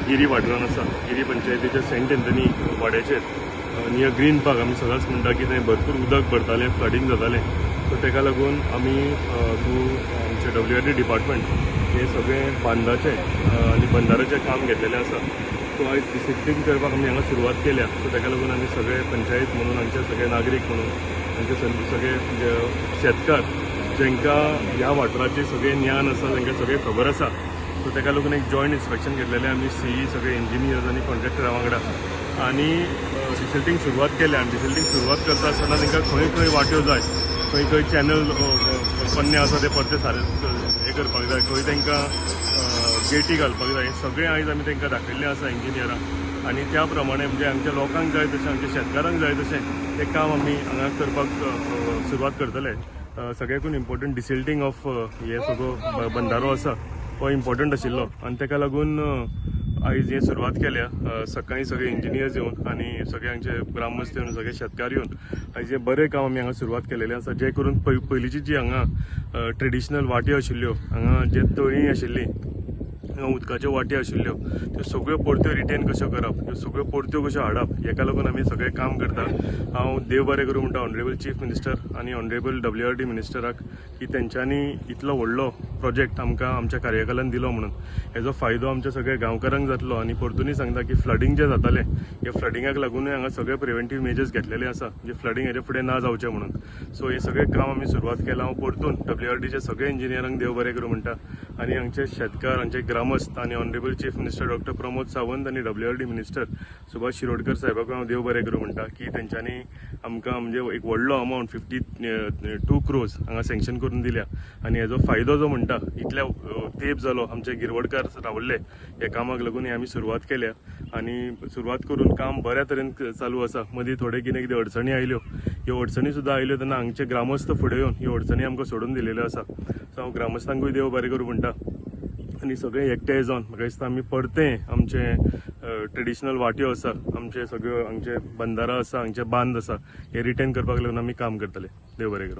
गिरी वाठारान आसा. गिरी पंचायतीच्या सेंट एंथनी वाड्याचेर नियर ग्रीन पार्क आमी सदांच म्हणटा की थंय भरपूर उदक भरतालें, फ्लडींग जातालें. सो ताका लागून आमी थ्रू आमचे डब्ल्यूआरडी डिपार्टमेंट हे सगळें बांदाचें आनी बंदाराचें काम घेतलेलें आसा. सो आयज डिसिल्टींग करपाक आमी हांगा सुरवात केल्या. सो ताका लागून आमी सगळे पंचायत म्हणून, हांगचे सगळे नागरीक म्हणून, हांगचे सगळे जे शेतकार जांकां ह्या वाठाराचें सगळें ज्ञान आसा, तांकां सगळें खबर आसा, सो ताका लागून एक जॉयंट इन्स्पेक्शन घेतलेलें आमी सीई, सगळे इंजिनियर्स आनी कॉन्ट्रॅक्टरा वांगडा आनी डिसिल्टींग सुरवात केल्या. आनी डिसिल्टींग सुरवात करता आसतना तांकां खंय खंय वाट्यो जाय, खंय खंय चॅनल पोन्ने आसा ते परते सारे हे करपाक जाय, खंय तांकां गेटी घालपाक जाय, हें सगळें आयज आमी तांकां दाखयल्लें आसा इंजिनियरांक. आनी त्या प्रमाणे म्हणजे आमच्या लोकांक जाय तशें, आमच्या शेतकारांक जाय तशें तें काम आमी हांगा करपाक सुरवात करतले. सगळ्याकून इम्पॉर्टंट डिसिल्टींग ऑफ हे सगळो बंदारो आसा हो इम्पॉर्टंट आशिल्लो आनी ताका लागून आयज हे सुरवात केल्या. सकाळीं सगळे इंजिनियर्स येवन आनी सगळे हांगचे ग्रामस्थ येवन, सगळे शेतकार येवन आयज हें बरें काम आमी हांगा सुरवात केलेलें आसा, जें करून पयलींची जी हांगा ट्रेडिशनल वाट्यो आशिल्ल्यो, हांगा जे तळीं आशिल्लीं, हांगा उदकाच्यो वाट्यो आशिल्ल्यो, त्यो सगळ्यो परत्यो रिटेन कश्यो करप, त्यो सगळ्यो परत्यो कश्यो हाडप, हेका लागून आमी सगळें काम करता. हांव देव बरें करूं म्हणटा ऑनरेबल चीफ मिनिस्टर आनी ऑनरेबल डब्ल्यूआरडी मिनिस्टराक की तेंच्यांनी इतलो व्हडलो प्रोजेक्ट आमकां आमच्या कार्यकालान दिलो म्हणून. हेजो फायदो आमच्या सगळ्या गांवकारांक जातलो. आनी परतूनय सांगता की फ्लडींग जें जातालें, हे फ्लडिंगाक लागूनय हांगा सगळे प्रिवेंटीव मेजर्स घेतलेले आसा, म्हणजे फ्लडींग हेजे फुडें ना जावचें म्हणून. सो हें सगळें काम आमी सुरवात केलां. हांव परतून डब्ल्यूआरडीच्या सगळे इंजिनियरांक देव बरें करूं म्हणटा आनी हांगचे शेतकार, हांगचे ग्रामस्थ आनी honourable chief minister doctor Pramod Sawant आनी डब्ल्यूआरडी मिनिस्टर सुभाष शिरोडकर साहेबाक हांव देव बरें करूं म्हणटा की तेंच्यांनी आमकां म्हणजे एक व्हडलो अमावंट 52 क्रोर्स हांगा सँक्शन करून दिल्या. आनी हेजो फायदो जो म्हणटा, इतल्या तेंप जालो आमचे गिरवडकार रावल्ले, ह्या कामाक लागून ही आमी सुरवात केल्या आनी सुरवात करून काम बऱ्या तरेन चालू आसा. मदीं थोडे कितें कितें अडचणी आयल्यो. ह्यो अडचणी सुद्दां आयल्यो तेन्ना हांगचे ग्रामस्थ फुडें येवन ह्यो अडचणी आमकां सोडून दिलेल्यो आसा. सो हांव ग्रामस्थांकूय देव बरें करूं म्हणटा आनी सगळे एकठांय जावन म्हाका दिसता आमी परतें आमचे ट्रेडिशनल वाट्यो आसा, आमचे सगळ्यो हांगचे बंदारा आसा, हांगचे बांद आसा, हे रिटेन करपाक लागून आमी काम करतले. देव बरें करूं.